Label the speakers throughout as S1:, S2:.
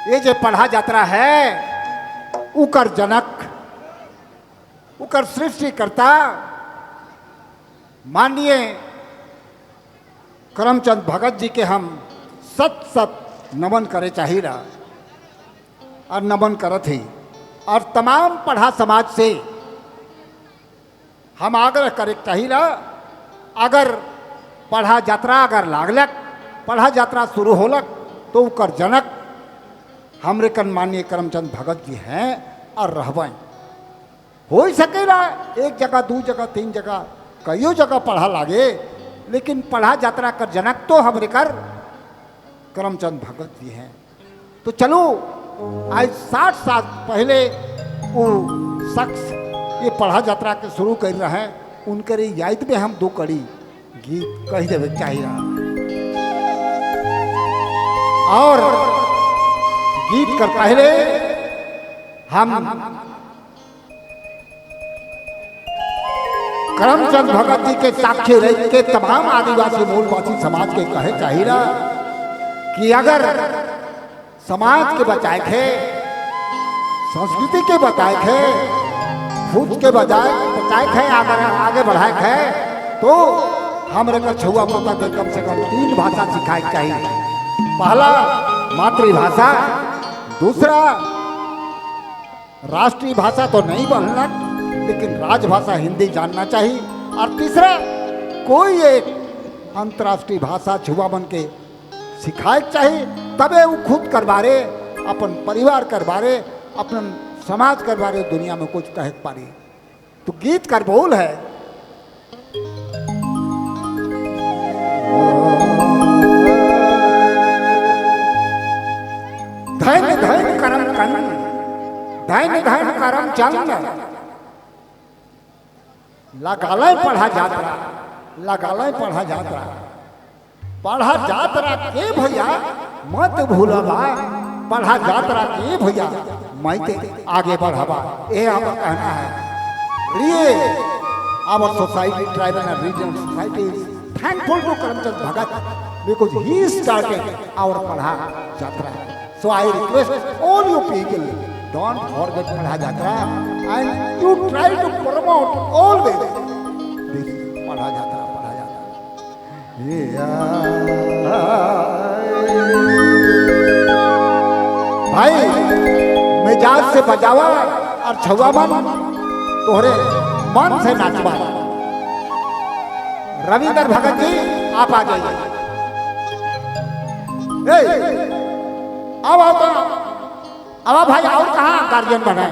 S1: ये जो पढ़ा यात्रा है उकर जनक, उकर सृष्टिकर्ता माननीय करमचंद भगत जी के हम सत सत नमन करे चाहिए और नमन करत ही। और तमाम पढ़ा समाज से हम आग्रह करे चाहिए, अगर पढ़ा यात्रा अगर लागलक, पढ़ा यात्रा शुरू होलक तो उकर जनक हमरे कन माननीय करमचंद भगत जी हैं और रहबें। हो ही सकेला एक जगह, दो जगह, तीन जगह, कईयों जगह पढ़ा लागे, लेकिन पढ़ा यात्रा कर जनक तो हमरे कर करमचंद भगत जी हैं। तो चलो आज 60 साल पहले वो शख्स ये पढ़ा यात्रा के शुरू कर रहे हैं, उनके याद में हम दो कड़ी गीत कह देवे चाहिए। और गीत कर पहले हम करमचंद भगत जी के साक्षी रह के तमाम आदिवासी मूलवासी समाज के कहे चाहिए कि अगर समाज के बचाए थे, संस्कृति के बचाए थे, खुद के बजाय बचाए थे, अगर आगे बढ़ाए थे तो हमरे का छुआ पोता के कम से कम 3 भाषा सिखाए चाहिए। पहला मातृभाषा, दूसरा राष्ट्रीय भाषा तो नहीं बनना लेकिन राजभाषा हिंदी जानना चाहिए, और तीसरा कोई एक अंतर्राष्ट्रीय भाषा छुआ बन के सिखाए चाहिए, तबे वो खुद कर बारे, अपन परिवार कर बारे, अपन समाज कर बारे दुनिया में कुछ कह पारी। तो गीत कर बोल है। धन धन करम कंद, धन धन करम चंद, लगालय पढ़ा जात्रा, लगालय पढ़ा जात्रा, पढ़ा जात्रा के भैया मत भूलबा, पढ़ा जात्रा के भैया मैं ते आगे बढ़ावा, ये हमारा कहना है। ये our society, tribal and regional society is thankful to Karamchand Bhagat because he started our Padha Jatra. So I request all you people, don't forget Padha Jatra and you try to promote always this Padha Jatra, Padha Jatra. भाई मिजाज से बजावा और छुआ मन तोहरे मन से नाचवा। रविंद्र भगत जी आप आ जाइए। आओ आओ आओ भाई, और कहाँ गार्जियन बनाए?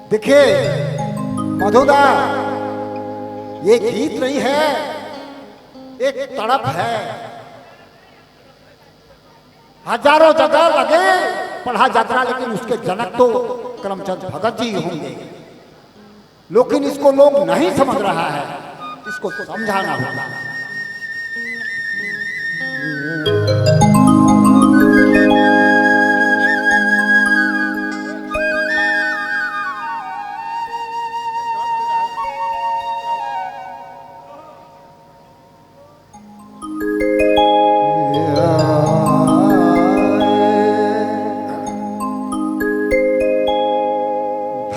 S1: देखिए मधुदा, ये गीत नहीं है, एक तड़प है। हजारों जगह लगे पढ़ा यात्रा, लेकिन उसके जनक तो करमचंद भगत जी होंगे। लेकिन इसको लोग नहीं समझ रहा है, इसको समझाना होगा।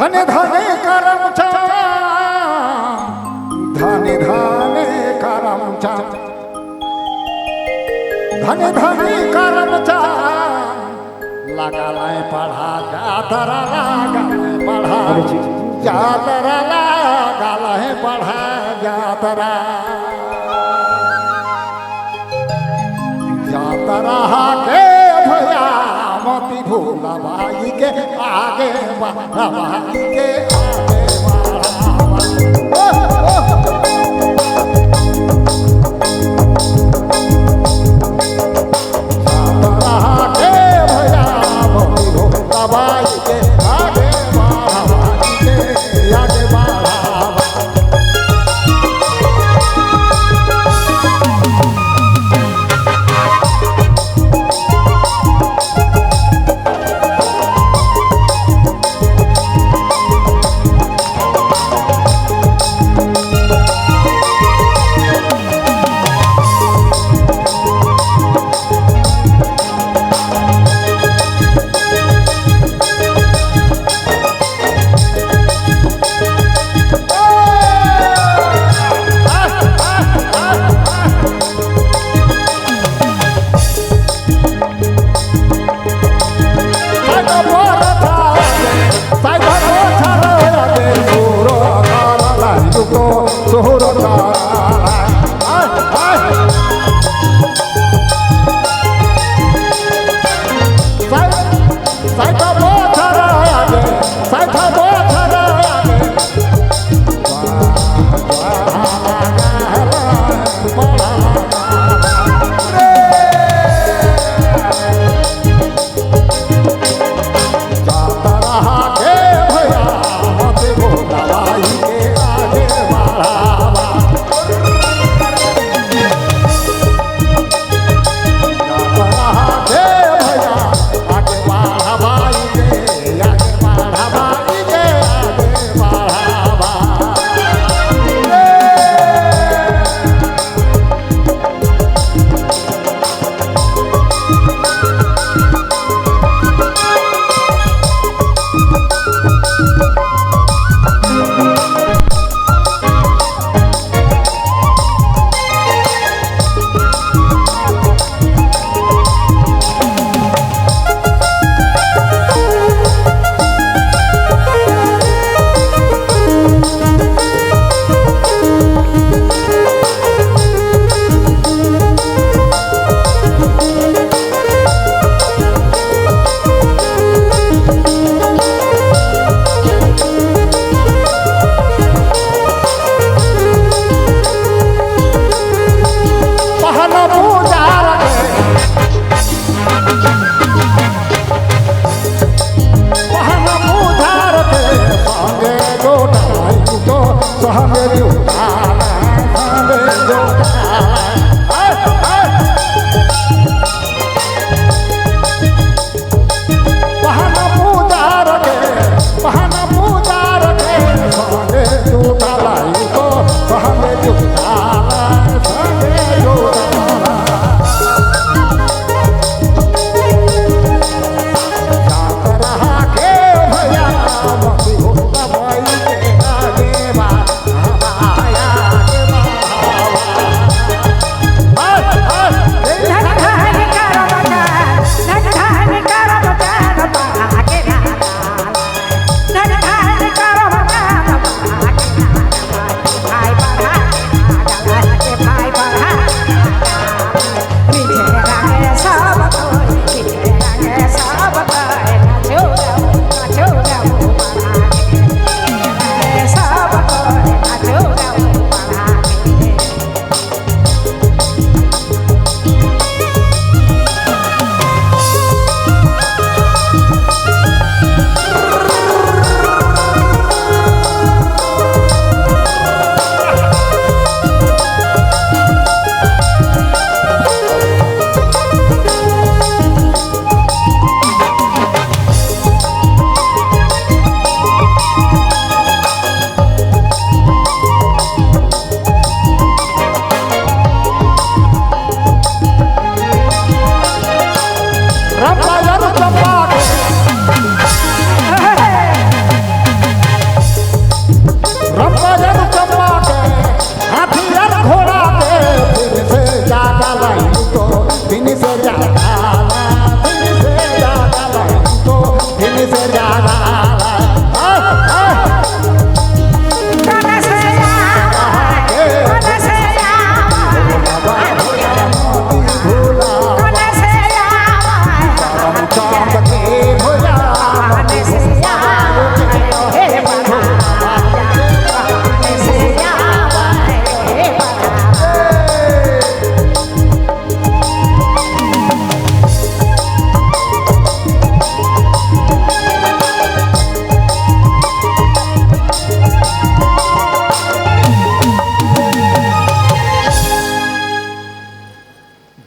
S1: धन धन करम धन धन करम धन धन करम लगा लाए पढ़ा जातरा, लगा पढ़ा जातरा, लगा लाए पढ़ा जातरा, जातरा के भैया मती भूला भाई के आगे भाई के आगे के भैया मती भूला भाई के आगे भाई के आगे बढ़ा।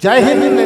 S1: जय हिंद।